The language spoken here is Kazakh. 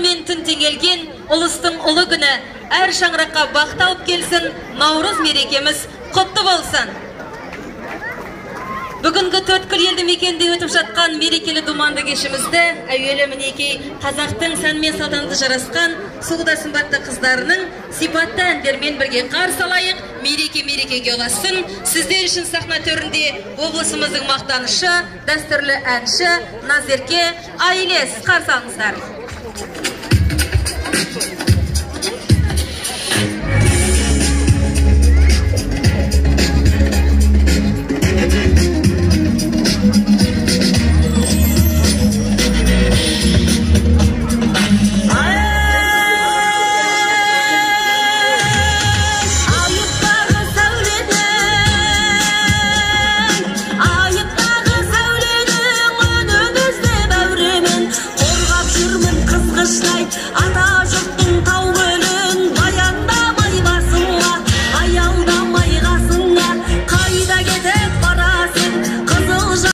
Мен түн теңелген ұлыстың ұлы күні әр шаңыраққа бақыт алып келсін, Наурыз мерекеміз құтты болсын. Бүгінгі Төрткүл елді мекенінде өтіп жатқан мерекелі думанды кешімізді әуелі мінекей қазақтың сәнмен салтанаты жарасқан сұлу да сымбатты қыздарының сипатты әндермен бірге қарсы алайық. Мереке мерекеге ұлассын. Сіздер үшін сахна төрінде облысымыздың мақтанышы, дәстүрлі әнші Назерке Айлес, қарсы алыңыздар.